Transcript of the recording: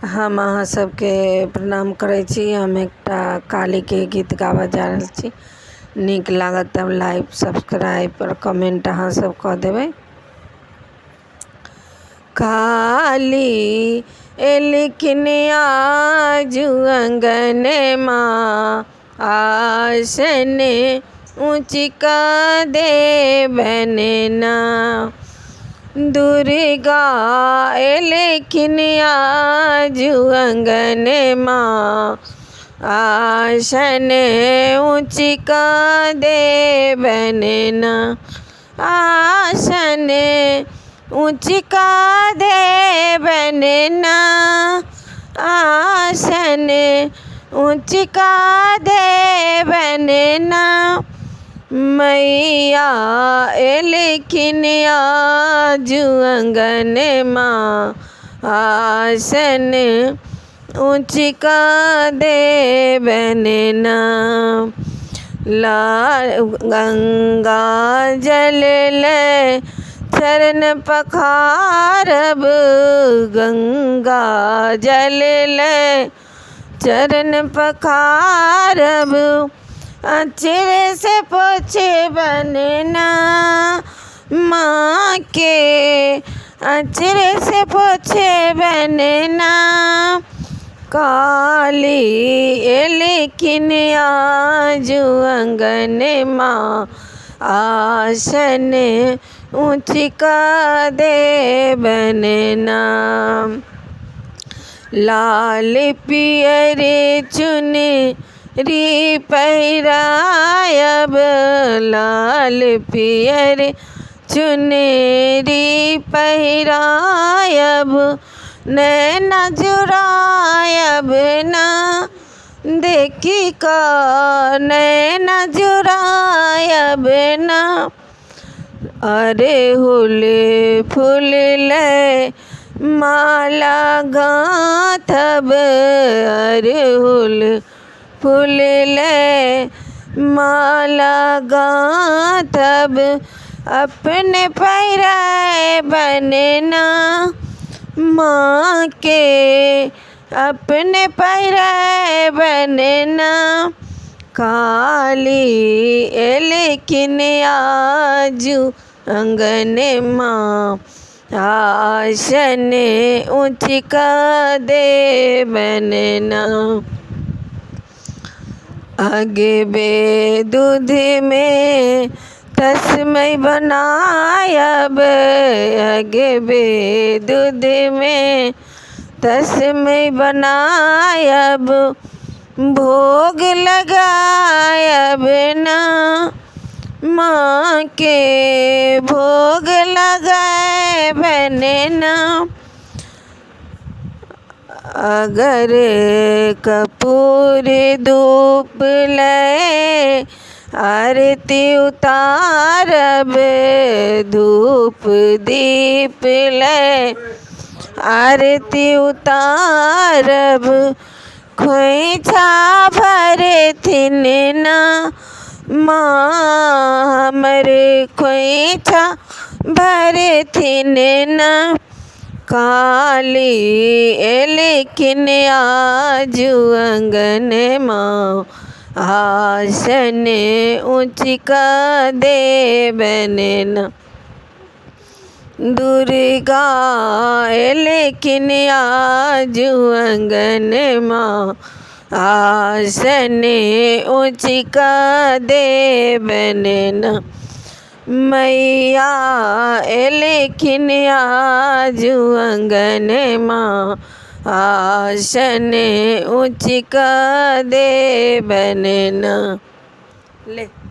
हम अहाँ सबके प्रणाम करै छी। हम एकटा कालीके गीत गाबऽ जा रहल छी। नीक लागत तऽ लाइक, सब्सक्राइब आओर कमेंट अहाँ सब कऽ देबै। काली एलखिन आजु अङ्गनमा, आसन ऊँच कऽ देबनि ना। दुर्गा एलखिन आजु अङ्गनमा, आसन ऊँच कऽ देबनि ना। आसन ऊँच कऽ देबनि ना, आसन ऊँच कऽ देबनि ना। मैया एलखिन आजु अङ्गनमा, आसन ऊँच कऽ देबनि ना। लाल गङ्गा जल लय चरण पखारब, गङ्गा जल लय चरण पखारब। अचरे से पोछबनि ना माँके, अचरे से पोछबनि ना। काली एलखिन आजु अङ्गनमा, आसन ऊँच कऽ देबनि ना। लाल पियर चुनरी पहिरायब, लाल पियर चुनरी पहिरायब। नैना जुड़ायब ना, देखि कऽ नैना जुड़ायब ना। अड़हुल फूल लय माला गाँथब, अड़हुल फूल लय माला गाँथब। अपने पहिरबनि ना माँके, अपने पहिरबनि ना। काली एलखिन आजु अङ्गनमा, आसन ऊँच कऽ देबनि ना। अगबे दूधमे तस्मै बनायब, अगबे दूधमे तस्मै बनायब। भोग लगायब ना माँके, भोग लगायबनि ना। अगर कपूर धूप लय आरती उतारब, धूप दीप लय आरती उतारब। खोइछा भरथिन ना माँ हमर, खोइछा भरथिन ना। काली एलखिन आजु अङ्गनमा, आसन ऊँच कऽ देबनि ना। दुर्गा एलखिन आजु अङ्गनमा, आसन ऊँच कऽ देबनि ना। मैया एलखिन आजु अङ्गनमा, आसन ऊँच कऽ देबनि ना। ले।